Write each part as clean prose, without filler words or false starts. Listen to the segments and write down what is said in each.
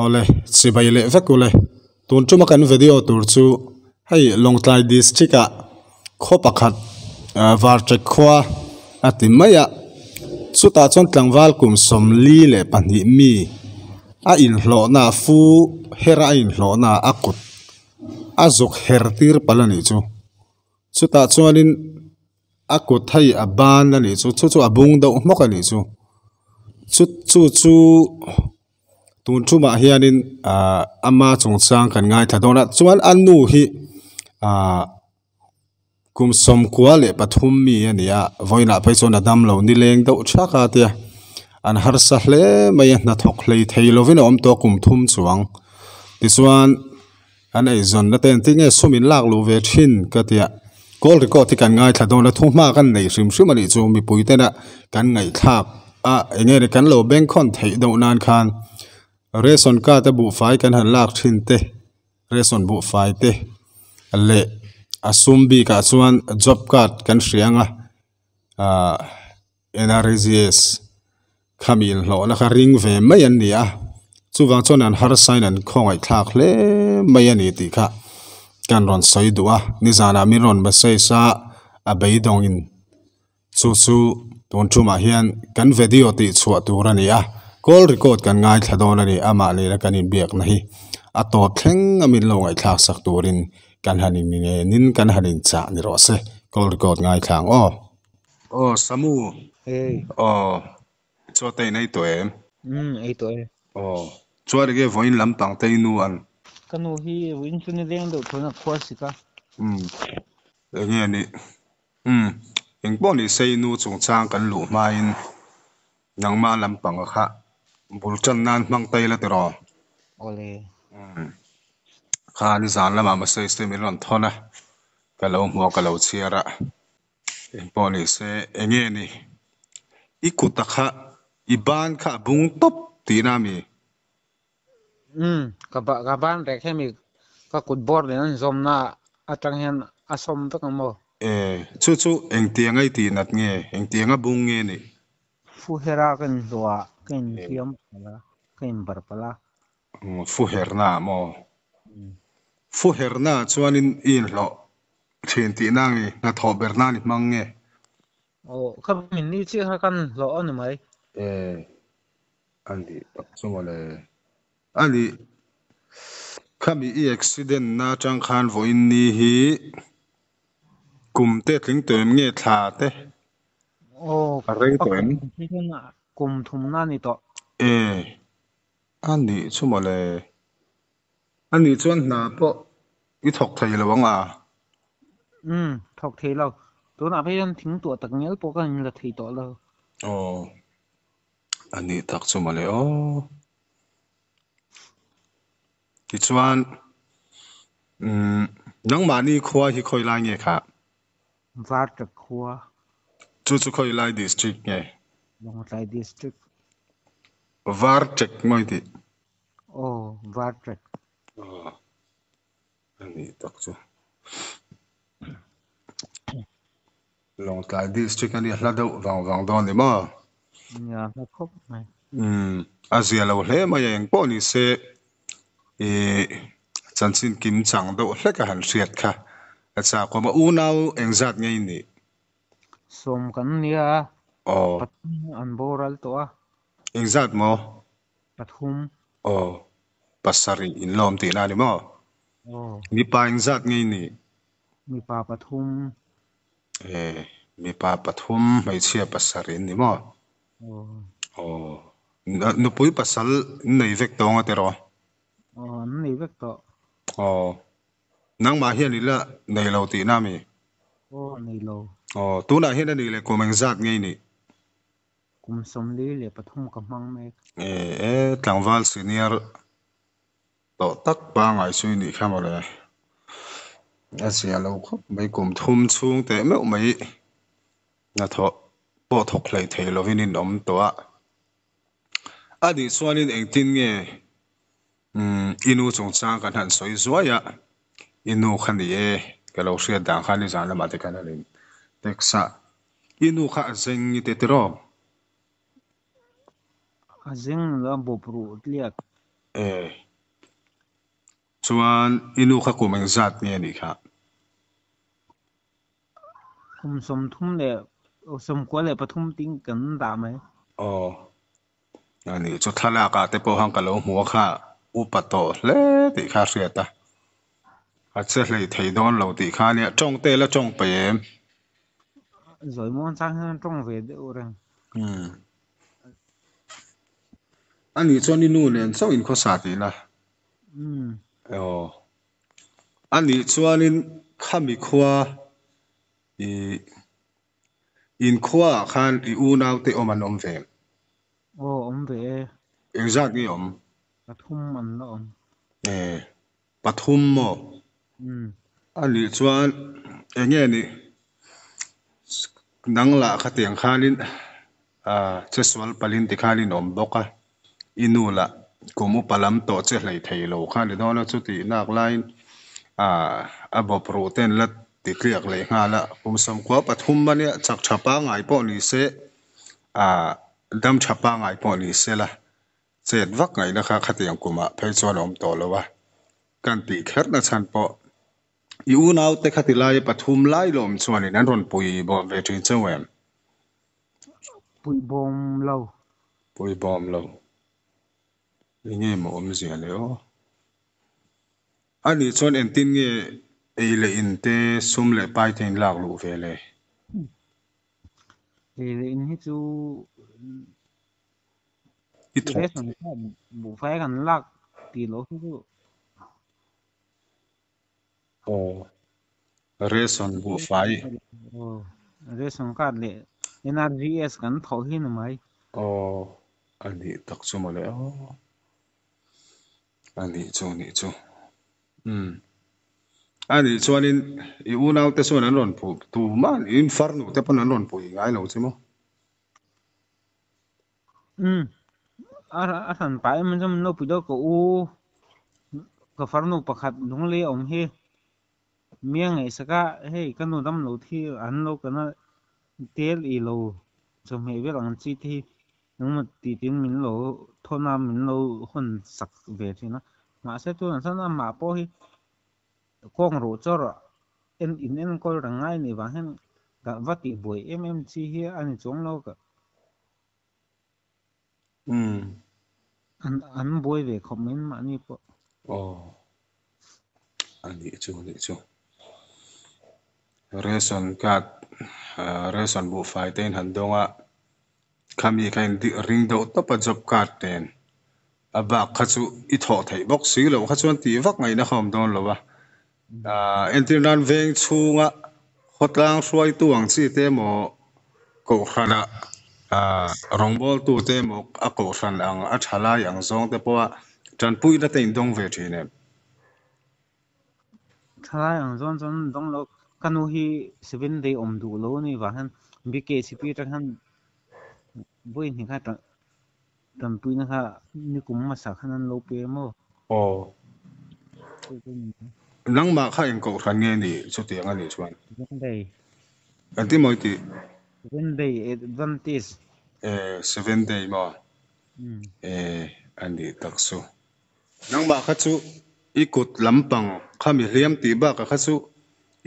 Awle, chibai leh vek ule. Tun tuma kan video tur chu hei Lawngtlai district ah khaw pakhat Varṭek khua a ti mai a, chutah chuan tlangval kum 42 mi a inhlawhna fu her a a inhlawhna a kut a zuk her tir palh a nih chu. Chutah chuanin a kut hei a ban a nih chu chu chu a bung deuh hmawk a nih chu chu chu chu tun tumah hianin ahh ama chungchang kan ngaithla dawn a chuan a nu hi ahh kum 93 mi a ni a vawiinah phei chuan a damlo nileng deuh thak a tia an harsa hle mai a hnathawk hlei thei lovin a awm tawh a kum thum chuang tichuan. An eizawnna te engtin nge sum in lak luh ve thin ka tia call record hi kan ngaithla dawn a thuhma kan nei hrim hrim a nih chu mipui tena kan ngaihthlak a eng nge ni kan lo bengkhawn theih deuh nan khan ration card a buhfai kan han lak thin te ration buhfai te leh a sum bikah chuan job card kan hria ang a ahh N_R_G_S khami inhlawhna kha ring ve mai an ni a chuvang chuan an harsain an khawngaih thlak hle mai a ni tih kha kan rawn sawi duh a nizanah min rawn message a a beidawngin chu chu tun tumah hian kan video tih chhuah tur a ni a call record kan ngaithla dawn a ni amah nena kan inbiakna hi a tawp thleng a min lo ngaihthlak sak turin kan han in ngenin kan han inchah ni rawh se call record ngaithla ang aw. Aw Samu. Hey. Aw chuan te in ei tawh em? Umm ei tawh e. Aw chuan enge vawiin lampang te i nu an? Ka nu hi vawiin chu ni leng deuh thawn a khua sik a. Umm enge a nih? Umm engpawh ni se i nu chungchang kan luh hmain nangmah lampang a kha bul tan nan hmang ta ila tiraw? Awle. Umm kha nizan lamah message te min rawn thawn a, ka lo hmu a ka lo chhiar a. Engpawh ni se enge ni i kut a kha i ban kha a bung tawp tihna a mi? Umm ka ba ka ban rek hemi ka kut bawr nen an zawmna atang hian a sawm vek ang maw? E chu chu engtiang a i tih nat nge engtiang a bung nge ni? Fu hera ka inhluah ka inhliam palh a ka inbarh palh a. Fu herna ah maw? Fu herna ah chuanin i inhlawh thin tihna nge hnathawh ber nan i hmang nge? Aw, kha min ni chiah kha kan hlawh a ni mai. E, a nih tak chu mawle. A nih, khami i accident na atang khan vawiin ni hi kum te tling tawh em nge thla te? Aw, A rei tawh em? Kum thumna ni tawh. E, A nih chu mawle. A nih chuan hna pawh i thawk thei lo ang a? Umm, thawk thei lo. Tunah phei hian thing tuah tak ngial pawh ka inla thei tawh lo. Aw, a nih tak chu mawle aw. Tichuan, umm, nangmahni khua hi khawi lai nge kha? Varṭek khua. Chu chu khawi lai district nge? Lawngtlai district. Varṭek mawi tih? Aw, Varṭek. Aw, a nih tak chu. Lawngtlai district a nia hla deuh vang vang dawn ni maw? Nia, hla khawp mai. Umm, a zia lo hle mai a, engpawh ni se ih chanchin kim chang deuh hlek a han hriat kha a chak awm a, unau engzat nge i nih? Sawm kan nia, Aw. Pathum an boral tawh a. Engzat maw? Pathum. Aw, pasarih in lawm tihna a ni maw? Aw. Mipa engzat nge i nih? Mipa pathum. E, mipa pathum, hmeichhia pasarih in ni maw? Aw. Aw, nupui pasal in nei vek tawng a tiraw? Aw, an nei vek tawh. Aw, nangmah hian i la nei lo tihna a mi? Aw, nei lo. Aw, tunah hian a nih leh kum engzat nge i nih? Kum 43 ka hmang mek. E, e, tlangval senior tawh tak pangngai chu i nih kha mawle. A zia lo khawp mai, kum thum chhung teh meuh mai hnathawh pawh thawk hlei thei lovin in awm tawh a. A nih chuanin engtin nge i nu chungchang kan han sawi zuai a, i nu kha ni e, ka lo hriat dan khan nizan lamah te khan a rawn text a, i nu kha a zeng i ti tiraw? A zeng lo a bawp ruh tliak. E chuan i nu kha kum engzat nge anih kha? Kum 93 ting kan dah mai. Aw anih chu thlalak ah te pawh khan ka lo hmu a kha upa tawh hle tih kha a hriat a, a che hlei thei dawn lo tih kha ania tawng te la tawng peih em? Zawi muang chang hian tawng ve deuh reng. Umm anih chuan i nu nen chauh in khawsa tihna? Umm. Aw anih chuanin khami khua i Inkhua ah khan i unau te awm an awm ve em? Aw awm ve e. Engzat nge awm? Pathum an la awm. E, pathum maw? Umm. A nih chuan enge nih nang lah khatiang khanin chesual palin tikhanin awm bawk a, i nu lah kum upa lam tawh che hlei thei lo kha ni dawn a, chutih nak laiin a bawp ruh te an la ti tliak leh nghal a, kum 93 ania chak tha pangngai pawh ni se, dam tha pangngai pawh ni se la, chet vak ngaihna kha khatiang kumah phei chuan a awm tawh lo a, kan tih kher na chhan pawh i unau te khati laia pathum lai lawm chuanin an rawn pui bawm ve thin cheu em? Pui bawm lo. Pui bawm lo. Enge maw awmzia le aw. A nih chuan engtin nge ei leh in te sum leh pai te in lak luh ve le? Ei leh in hi chu I thawh. Ration kha buhfai kan lak tih loh hi chu. Aw. Ration buhfai. Aw. Ration card leh NRGS kan thawh hi ni mai. Aw. A nih tak chu mawle aw. A nih chu a nih chu. Umm. A nih chuanin i unaute chuan an rawn phuh tu mah in farnu te pawn an rawn pui ngai lo che maw? Umm. A hran pah em chuan min lo pui deuh ka u ka farnu pakhat lunglei a awm hi mi a ngaihsak a, hei ka nu dam lo thi an lo kana tel i lo chawhmeh vel ang chi te hi Engmaw tih tiin min lo thawn a, min lo hawn sak ve thin a. Mahse tunah chuan amah pawh hi kawng ruh chawr en in enkawl reng ngai anih vang hian ka va tih buai em em chi hi a ni chuang lo ka. Umm. An an buai ve khawp mai mahni pawh. Aw. A nih chu a nih chu. Ration card ration buhfai te in han dawng a, khami kha in ring deuh tawp a job card nen a bak kha chu i thawh theih bawk si loh kha chuan tih vak ngaihna kha awm dawn lo a. Entir nan veng chhunga khawtlang hruaitu ang chi te emaw kohhranah rawngbawltu te emaw a kohhran ang a tha lai ang zawng te pawha tanpuina te in dawng ve thin em? Thalai ang zawn chuan dawng lo ka nu hi seven day awm duh lo a nih vang hian BKCP atang hian vawi hnih kha tanpuina kha nikum hmasa khan an lo pe maw? Aw. Nangmah kha eng kohhran nge ni chutiang a nih chuan? Seven day. Engtin maw i tih? Seven day Adventist. Eh, seven day maw? Eh, a nih tak chu. Nangmah kha chu i kut lampang kha mi hliam tih bakah kha chu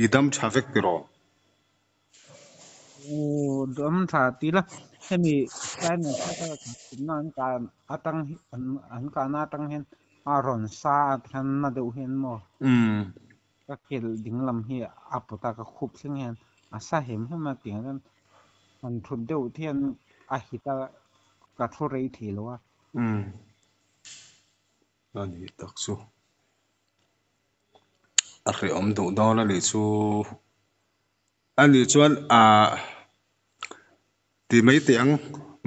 i dam tha vek tiraw? Aw, dam tha ti la, hemi spinal cord a thutna an kah atang hi an kahna atang hian a rawn sa a hian na deuh hian maw? Ka kel ding lam hi a pawt a, ka khup thleng hian a sa hem hem a tiang hian han thut deuh hian a hit a, ka thu rei thei lo a. A nih tak chu. A hrehawm duh dawn a nih chu. A nih chuan ah ti mai teh ang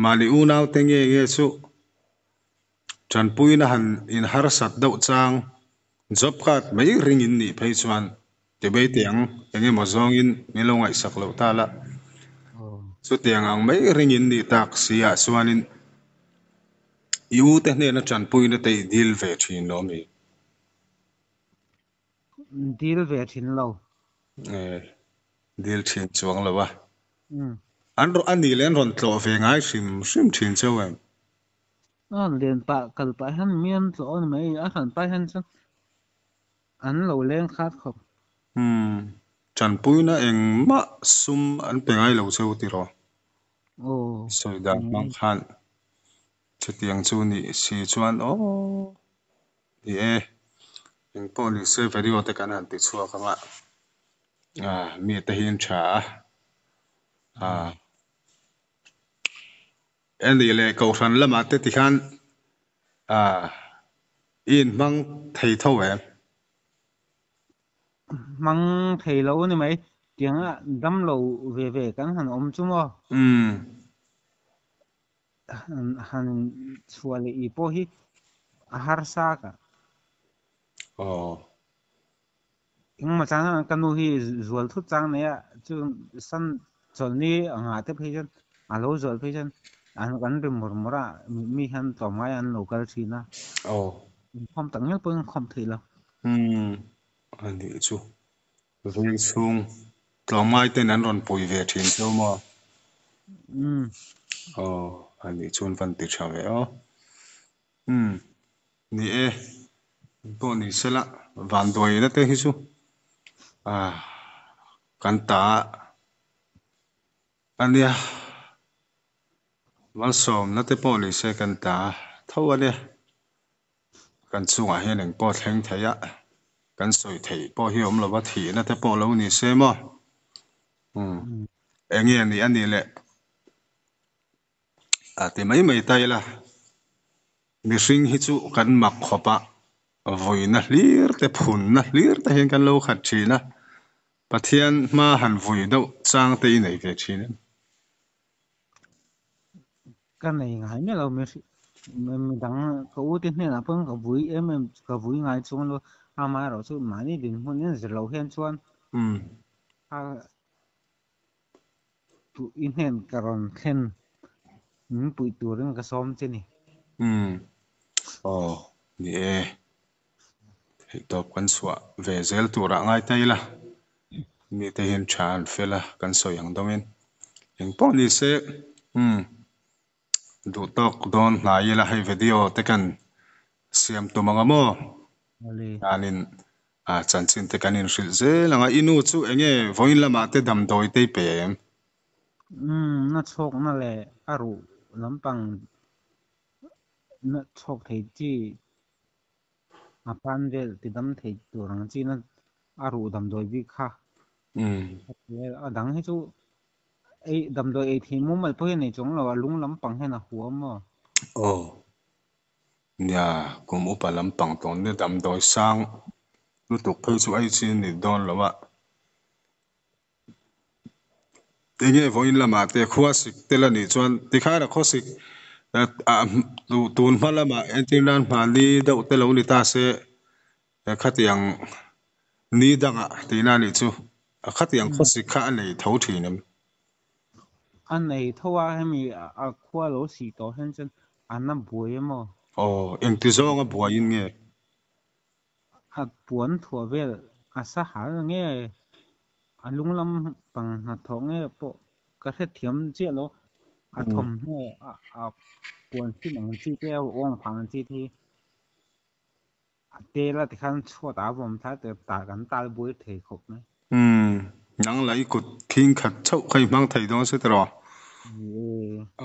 mahni unau te nge nge chu tanpuina han in harsat deuh chang job card mai ring in nih phei chuan ti mai teh ang eng emaw zawngin min lo ngaihsak loh ta la. Chutiang ang mai ring in nih tak si ah chuanin I u te hnena tanpuina te i dil ve thin lo mi? Dil ve thin lo. E, dil thin chuang lo a. An a nih leh an rawn tlawh ve ngai hrim hrim thin cheu em? A len pah kal pah hian mi an tlawh a ni mai, a hran pah hian chuan an lo leng khat khawp. Umm, tanpuina engmah sum an pe ngai lo cheu tiraw? Aw, Sawi dan hmang khan chutiang chu nih si chuan aw ni e, engpawh ni se video te kan han ti chhuak ang a, ah mite hi an tha a, ah. E nih leh Kohhran lamah te tikhan ah i inhmang thei tho em? Hmang thei lo a ni mai. Tianga damlo ve ve kan han awm chu maw? Umm. Han chhuah leh i pawh hi a harsa ka. Aw. Engmaw chang chuan ka nu hi zual thut chang nei a, chu san chawlhni angah te phei chuan a lo zual phei chuan an kan ri mur mur a, mi hian tlawmngai an lo kal thin a. Aw. Inkhawm tak ngial pawhin inkhawm theih lo. Umm. A nih chu. Veng chhung tlawmngai ten an rawn pui ve thin cheu maw? Umm. Aw, a nih chuan van ti tha ve aw. Umm. Ni e, pawh ni sela vanduaina te hi chu ah kan ta a nia. Malsawmna te pawh ni se kan ta tho a nia. Kan chungah hian eng pawh thleng thei a, kan sawi theih pawh hi awm lova thihna te pawh lo ni se maw? Umm. Eng nge nih a nih le? A ti mai mai ta ila, mihring hi chu kan mak khawp a, vawiina hlir te phunna hlir te hian kan lo khat thin a, Pathian hma han vui deuh chang te i nei ve thin em? Ka nei ngai miah lo mihring midang ka u te hnenah pawhin ka vui em em ka vui ngai chung lo, amaherawhchu mahni dinhmun in zir loh hian chuan a Duh i hnen ka rawn thlen min puih turin ka sawm che ni. Umm. Aw, ni e. Theihtawp kan chhuah ve zel turah ngai ta ila. Mite hian tha an fel a, kan sawi ang dawngin. Engpawh ni se, umm, duh tawk dawn hnai ila hei video te kan siam tum ang a maw? Hianin chanchin te kan inhrilh zel ang a, i nu chu eng nge vawiin lamah te damdawi te i pe em? Umm, na chhawkna leh a ruh lampang na chhawk thei chi a pan vel ti dam thei tur ang chi na a ruh damdawi bik kha. A dang hi chu ei damdawi ei thei mumal pawh hi a nei chuang lo, a lung lampang hian a huam maw? Aw. Nia, kum upa lampang tawn nia damdawi sang lutuk phei chu ei chi a ni dawn lo a. Enge vawiin lamah te khuasik tel a nih chuan tikhan a khawsik tun hma lamah entir nan hmahni deuh te lo ni ta se khatiang ni dangah tihna a nih chu khatiang khawsik kha a nei tho thin em? A nei tho a, hemi a khua lo sih tawh hian chuan a na buai em aw? Aw, engti zawnga buaiin nge? A puan thuah vel a sa hal nge a lung lam pang hnathawh nge pawh ka hrethiam chiah lo. A thawmhnaw a puan hrim ang chi te a uang phah ang chi te hi a tel a tikhan chhuat ah a vawm thlai te tah kan tal buai thei khawp mai. Umm, nang lah i kut khing khat chauh kha i hmang thei dawn se tiraw?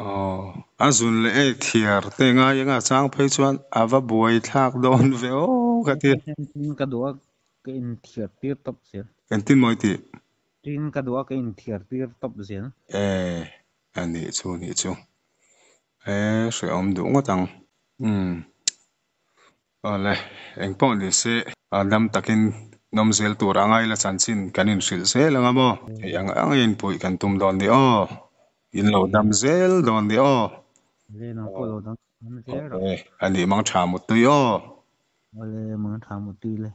Aw, a zun leh ek thiar te ngai anga chang phei chuan a va buai thlak dawn ve aw ka ti. Tin ka duh a ka inthiar tir tawp zel. Engtin maw i tih? Tin ka duh a ka inthiar tir tawp zel. E, a nih chu nih chu. E, hrehawm duh ngawt ang. Umm. Awle, engpawh ni se, dam takin nawm zel tur a ngaila chanchin kan inhrilh zel ang a maw? Theih ang ang in puih kan tum dawn ni aw? In lo dam zel dawn ni aw? Awle, nang pawh lo dam zel rawh. Awle, a nih mang tha muttui aw? Awle, mang tha muttui le.